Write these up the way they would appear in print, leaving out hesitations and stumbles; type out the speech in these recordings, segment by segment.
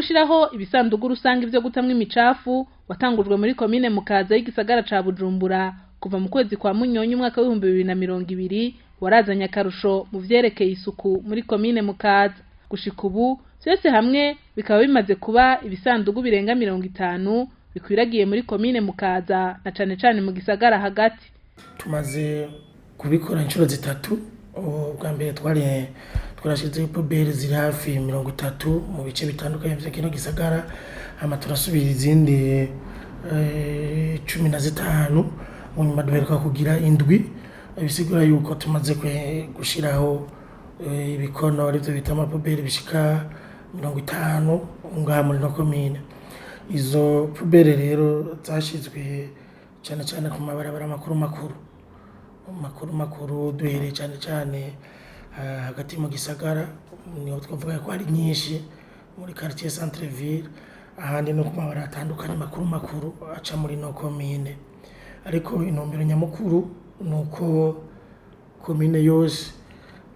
gushiraho ibisandugu rusange vyo gutamwa imicafu watangujwe muri komine Mukaza y'igisagara ca Bujumbura kuva mu kwezi kwa Munyonyo umwaka w'2020, warazanye akarusho mu vyerekeye isuku muri komine Mukaza. Gushika ubu vyose hamwe bikaba bimaze kuba ibisandugu birenga 50 bikwiragiye muri komine Mukaza na cane cane mu gisagara hagati. Tumaze kubikora inshuro zitatu. Ubwa mbere twari twarashizeho poubelle ziri hafi 30 mu bice bitandukanye vya kino gisagara, hama turasubira izindi 15, mu nyuma duheruka kugira indwi. Bisigura yuko tumaze gushiraho ibikono arivyo bita amapubere bishika 50 ngaha muri no komine. Izo poubelle rero zashizwe cane cane ku mabarabara makuru makuru makuru makuru, duhereye cane cane hagati mu gisagara, niho twavuga ko ari nyinshi muri quartier centre ville, ahandi no ku mabarabara atandukanye makuru makuru aca muri no komine. Ariko intumbero nyamukuru nuko komine yose,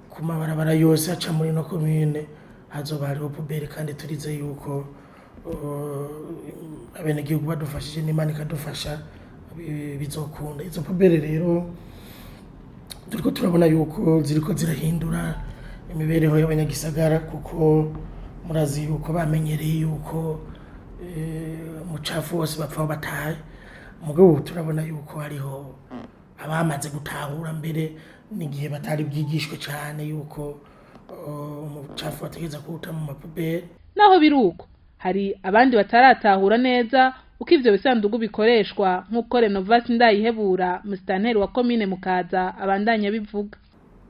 ku mabarabara yose aca muri no komine, hazoba hariho poubelle, kandi turize yuko abenegihugu badufashije n'Imana ikadufasha bizokunda. Izo poubelle rero turiko turabona yuko ziriko zirahindura imibereho y'abanyagisagara, kuko murazi yuko bamenyereye yuko umucafu wose bapfa bataye. Mugabo turabona yuko hariho abamaze gutahura mbere n'igihe batari bwigishwe cane yuko umucafu bategereza kuwuta mu mapubere. Naho biruko, hari abandi bataratahura neza uko ivyo bisandugu bikoreshwa, nk'uko Renovasi Ndayihebura, musitanteri wa komine Mukaza, abandanya bivuga.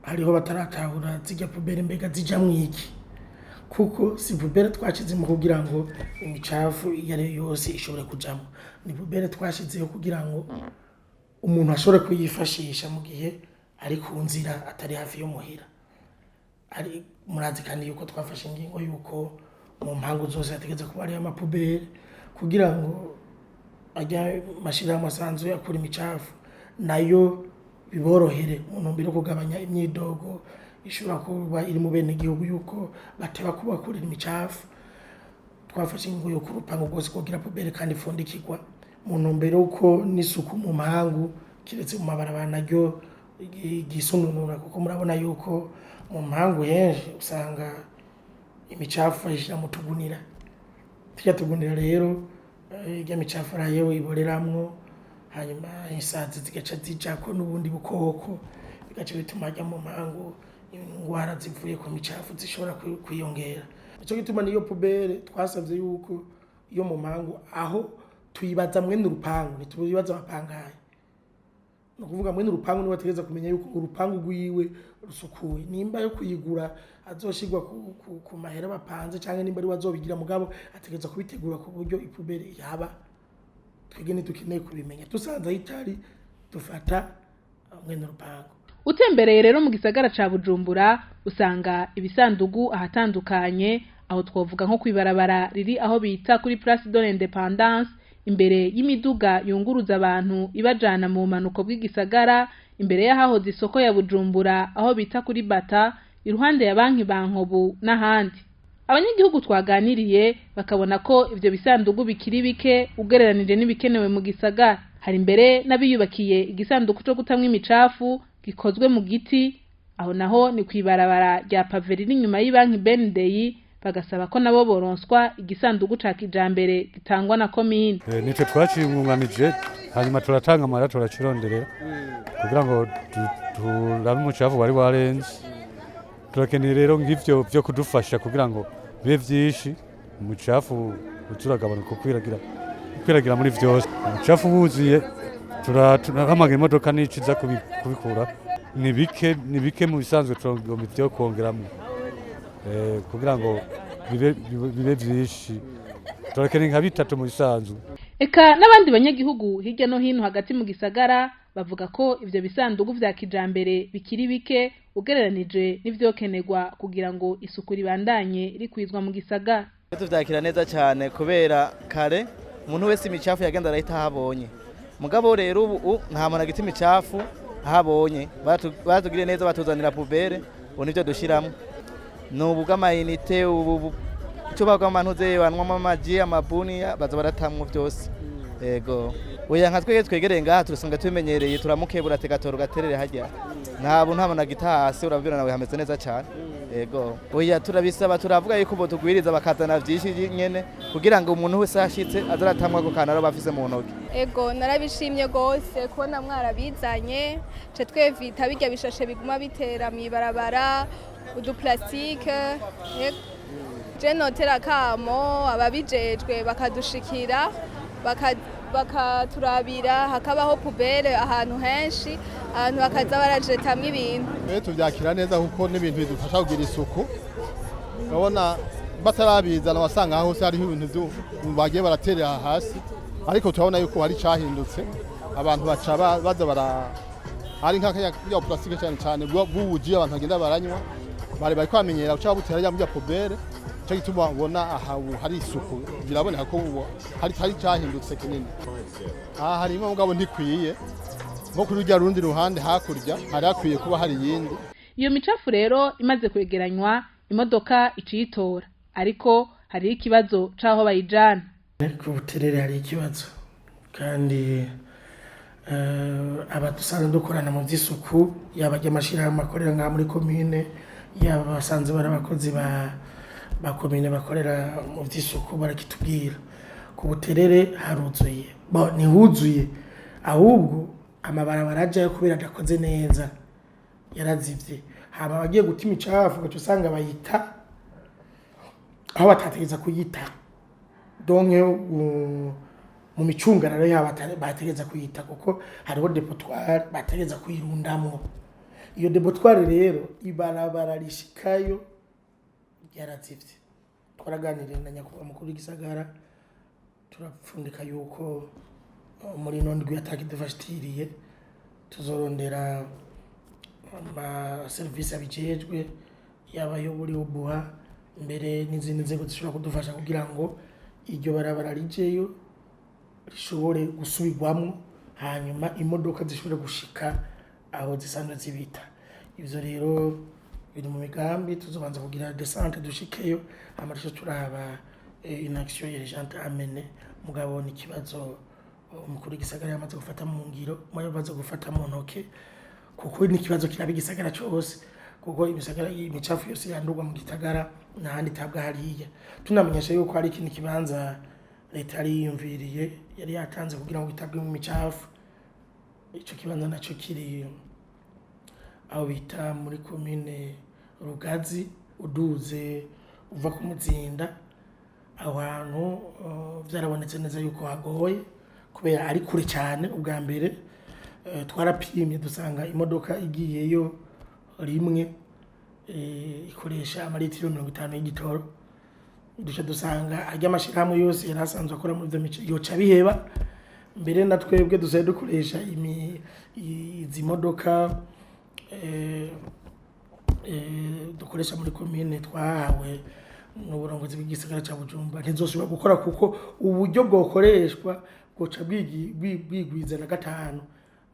Hariho bataratahura zirya poubelle mbega zijamwo iki, kuko si poubelle twashizemo kugira ngo imicafu iyo ari yo yose ishobore kujamwo. Ni poubelle twashizeho kugira ngo umuntu ashobore kuyifashisha mu gihe ari ku nzira, atari hafi yo muhira. Ari murazi kandi yuko twafashe ingingo yuko mu mpangu zose hategereza kuba hariyo amapubere, kugira ngo ajya mashirahamwe asanzwe akura imicafu nayo biborohere, mu ntumbero yo kugabanya imyidogo ishobora kuba iri mu benegihugu yuko bateba kubakurira imicafu. Twafashe ingingo yuko urupangu rwose rwogira poubelle kandi ifundikirwa, mu ntumbero yuko n'isuku mu mpangu kiretse mu mabarabara naryo ryisununura, kuko murabona yuko mu mpangu henshi usanga imicafu bayishira mu tugunira. Turya tugunira rero irya micafu arayo iboreramwo, hanyuma isazi zigaca zijako n'ubundi bukoko, bigaca bituma harya mu mpangu ingwara zivuye ku micafu zishobora kwiyongera. Nico gituma niyo poubelle twasavye yuko iyo mu mpangu aho tuyibaza mwene urupangu, ntituyibaza abapangayi. Ni ukuvuga mwene urupangu niwe ategereza kumenya yuko urupangu rwiwe rusukuye, nimba yo kuyigura azoshirwa ku mahera bapanze, canke nimba ariwe azobigira, mugabo ategereza kubitegura ku buryo ipubere yaba. Twebwe ntidukeneye kubimenya, dusanze aho itari dufata mwene urupangu. Utembereye rero mu gisagara ca Bujumbura usanga ibisandugu ahatandukanye, aho twovuga nko kwibarabara riri aho bita kuri Place de l'Independance, imbere y'imiduga yunguruza abantu ibajana mu bumanuko bw'igisagara, imbere y'ahahoze isoko ya Bujumbura aho bita kuri Bata, iruhande ya banki Bankobu n'ahandi. Abanyagihugu twaganiriye bakabona ko ivyo bisandugu bikiri bike ugereranije n'ibikenewe mu gisagara. Hari mbere n'abiyubakiye igisanduku co gutamwa imicafu gikozwe mu giti, aho naho ni kwibarabara rya pave riri inyuma y'ibanki BNDI, bagasaba ko nabo boronswa igisandugu ca kijambere gitangwa na komine. Nitwe twaciyungunganije, hanyuma turatanga amahera turacironderera kugira ngo turabe umucafu wari warenze. Turakeneye rero nk'ivyo vyo kudufasha kugira ngo bibe vyinshi, umucafu uza uragabanuka ukwiragira muri vyose. Umucafu wuzuye turahamagara imodoka nico iza kubikura. Ni bike, ni bike mu bisanzwe, turagomba ivyo kongeramwo kugira ngo bibe vyinshi. Turakeneye nka bitatu mu bisanzwe. Eka n'abandi banyagihugu hirya no hino hagati mu gisagara bavuga ko ivyo bisandugu vya kijambere bikiri bike ugereranije n'ivyokenerwa kugira ngo isuku ribandanye rikwizwa mu gisagara. Tuvyakira neza cyane, kubera kare umuntu wese imicafu yagenda arahita ahabonye. Mugabo rero ubu nta muntu agita imicafu ahabonye. Baratugiriye neza, batuzanira poubelle, ubu nivyo dushiramwo. Ni ubu bw'amayinite ubu. Ico bagwa amantuze banwamo amaji, amabuni, baza baratamwo vyose. Ego. Oya, nka twege twegereye ngaha turasanga tubimenyereye, turamukebura tegatora ugaterere harya. Nta buntu nta gita hasi, urabibona nawe hameze neza cyane. Ego. Oya, turabisaba, turavuga yuko botugwiriza bakazana vyinshi nyene kugira ngo umuntu wese ashitse azaratamwa ako kantu aba afise mu ntoki. Ego, narabishimye gose kubona mwarabizanye, ce twevita birya bishashe biguma bitera mw'ibarabara, uduplastike. Ego. Je notera kamo ababijejwe bakadushikira, bakaturabira hakabaho poubelle ahantu henshi, abantu bakaza barajetamwo ibintu. Rero tubyakira neza kuko n'ibintu bidufasha kugira isuku. Urabona batarabizana wasanga hose hariho ibintu bagiye baraterera hasi, ariko turabona yuko hari icyahindutse, abantu baca baza bara hari nk'akanya plastique cyane cyane bw'ubuji abantu bagenda baranywa, bari bari kwamenyera uca butera ya mujya poubelle. Cyo gituma ubona aha ubu hari isuku, biraboneka ko ubu hari icyahindutse kinini. Aha harimo mugabo ntikwiye, nko kuri rujya rundi ruhande hakurya hari hakwiye kuba hari iyindi. Iyo micafu rero imaze kwegeranywa, imodoka iciyitora, ariko hariho ikibazo c'aho bayijana. Ku Buterere hari ikibazo, kandi aba dusanzwe dukorana mu by'isuku, yaba ry'amashyirahamwe akorera ngaha muri komine, yaba basanzwe bari abakozi ba komine bakorera mu by'isuku, barakitubwira. Ku Buterere haruzuye, bo ntihuzuye, ahubwo amabarabara ajyayo kubera adakoze neza yarazivye, hama abagiye guta imicafu ugaca usanga bayita aho batategeza kuyita, donc mu micungararo yabo bategeza kuyita, kuko hariho dépotoir bategeza kuyirundamwo. Iyo dépotoir rero ibarabara rishikayo ryarazivye. Twaraganiriye na nyakubahwa mukuru w'igisagara, turapfundika yuko muri ino ndwi atakidufashitiriye tuzorondera amaserivisi abijejwe, yaba ayo muri OBUHA mbere n'izindi nzego zishobora kudufasha, kugira ngo iryo barabara rijeyo rishobore gusubirwamwo, hanyuma imodoka zishobore gushika aho zisanzwe zibita. Ivyo rero biri mu migambi, tuzobanza kugira descente dushikeyo, hama duce turaba une action urgente à mener. Mugabo ni ikibazo umukuru w'igisagara yamaze gufata mu ngiro, yamaze gufata mu ntoke, kuko ni ikibazo kiraba igisagara cose, kuko ibisagara imicafu yose yandurwa mu gisagara n'ahandi itabwa hariya. Tunamenyesha yuko hari ikindi kibanza leta yari yiyumviriye, yari yatanze kugira ngo gitabwemo imicafu. Ico kibanza naco kiri aho bita muri komine Rugazi, uduze uva ku Muzinda. Aho hantu vyarabonetse neza yuko hagoye kubera ari kure cyane. Ubwa mbere twarapimye dusanga imodoka igiyeyo rimwe ikoresha amaritiro 50 y'igitoro. Duca dusanga arya amashirahamwe yose yari asanzwe akora muri ivyo mico yoca biheba, mbere na twebwe dusigaye dukoresha izi modoka dukoresha muri komine twahawe n'uburongozi bw'igisagara ca Bujumbura, ntizosubira gukora kuko uburyo bwokoreshwa bwoca bwigwiza na gatanu.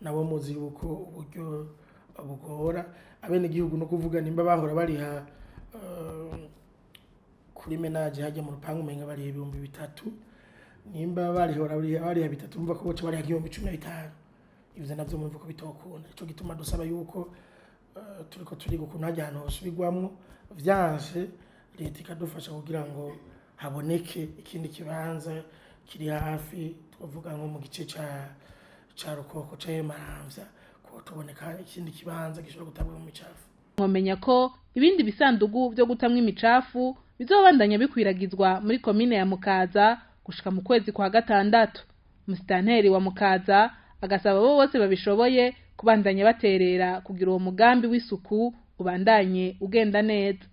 Nabo muzi yuko uburyo bugora abenegihugu, no kuvuga nimba bahora bariha kuri ménage hajya mu rupangu umenga bariha 3000, nimba barihora bariha bitatu, mva ko boca bariha 15,000. Ivyo navyo mumva ko bitokunda. Ico gituma dusaba yuko turiko turiga ukuntu hajya ahantu hosubirwamwo, vyanse leta ikadufasha kugira ngo haboneke ikindi kibanza kiri hafi, twavuga nko mu gice ca Rukoko canke Maramvya, ko tuboneka ikindi kibanza gishobora gutabwamwo imicafu. Mwomenya ko ibindi bisandugu vyo gutamwo imicafu bizobandanya bikwiragizwa muri komine ya Mukaza gushika mu kwezi kwa gatandatu. Musitanteri wa Mukaza agasaba abo bose babishoboye kubandanya baterera kugira uwo mugambi w'isuku ubandanye ugenda neza.